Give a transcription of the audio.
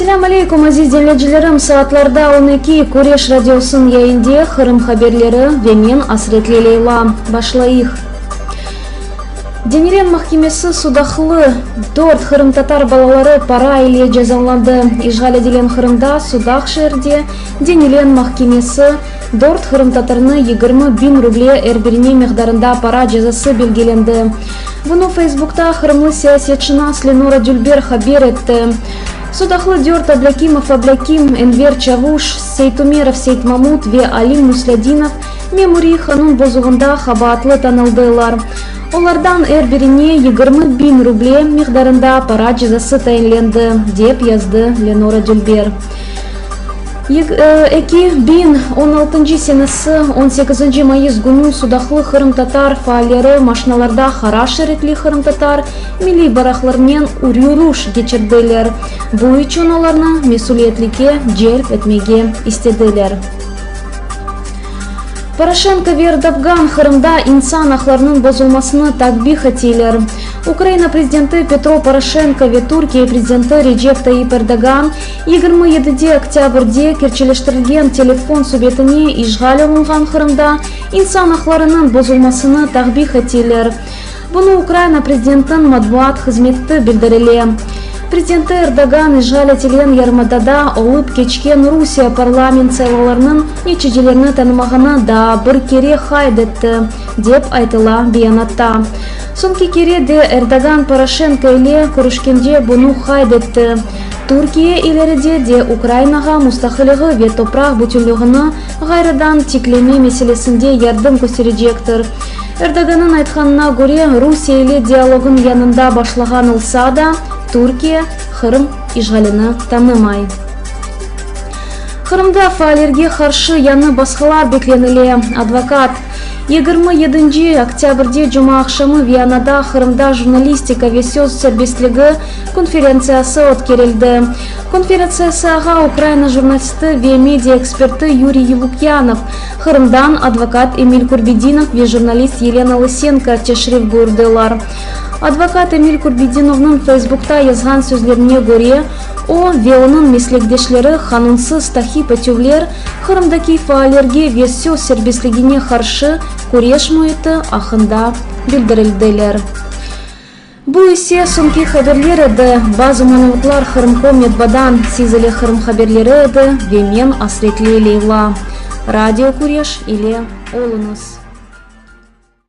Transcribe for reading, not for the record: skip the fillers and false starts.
Selâm aleykum, aziz diñleyicilerim! Saatlarda 12, Küreş radiosınıñ yayında Qırım haberleri ve men, Asretli Leyla. Başlayıq. Denilen mahkemesi Sudaqlı dört qırımtatar balaları para ile cezalandı. İşğal etilgen Qırımda Sudaq şeerde Denilen mahkemesi dört qırımtatarnı 20 biñ ruble er birine miqdarında para cezası belgilendi. Bunı Feysbukta qırımlı siyasetşınas Lenora Dülber haber etti. Sudaqlı dört Ablâkimov Ablâkim, Enver Çavuş, Seytumerov Seytmamut ve Alim Muslâdinov memuriy qanun bozuvında qabaatlı tanıldılar. Olardan er birine 20 biñ ruble miqdarında para cezası tayinlendi, dep yazdı Lenora Dülber. 2016 senesi on sekizinci mayıs künü Sudaqlı qırımtatar faalleri maşinalarda qara şeritli qırımtatar milliy bayraqlarınen yürüş keçirdiler. Bu içün olarnı mesüliyetlikke celp etmege istediler. Poroşenko ve Erdopgan Qırımda insan aqlarınıñ bozulmasını takbih ettiler. Ukraina prezidenti Petro Poroşenko ve Türkiye prezidenti Recep Tayyip Erdogan 27 oktâbrde kerçeleştirilgen telefon subetine işğal olunğan Qırımda insan aqlarınıñ bozulmasını takbih ettiler. Bunı Ukraina prezidentiniñ matbuat hızmeti bildirile. Prezidenti Erdogan işğal etilgen yarımadada olıp keçken Rusiye parlament saylavlarınıñ neticelerini tanımağanı daa bir kere qayd etti, dep aytıla beyanatta. Soñki kere de Erdogan Poroşenko ile körüşkende bunı qayd etti. Türkiye ileride de Ukrainağa mustaqiligi ve topraq bütünlügini ğayrıdan tikleme meselesinde yardım kösterecektir. Erdoğannıñ aytqanına köre, Rusiye ile dialogın yanında başlağan olsa da, Türkiye Qırım işğalini tanımay. Qırımda faallerge qarşı yañı basqılar beklenile, advokat. 27 oktâbrde cumaaqşamı Viyanada Qırımda jurnalistika ve söz serbestligi konferentsiyası ötkerildi. Konferentsiyağa Ukraina jurnalisti ve media eksperti Yuriy Lukyanov, Qırımdan advokat Emil Kurbedinov ve jurnalist Yelena Lısenko teşrif buyurdılar. Advokat Emil Kurbedinovnıñ Feysbukta yazğan sözlerine köre, o ve onıñ meslekdeşleri qanunsız taqip etüvler, Qırımdaki faallerge ve söz serbestligine qarşı küreş müiti aqqında bildirildiler. Bu ise soñki haberler edi. Bazı malümatlar Qırımcom metbadan, siz ile Qırım haberleri edi ve men Asretli Leyla. Radio Küreş ile oluñız.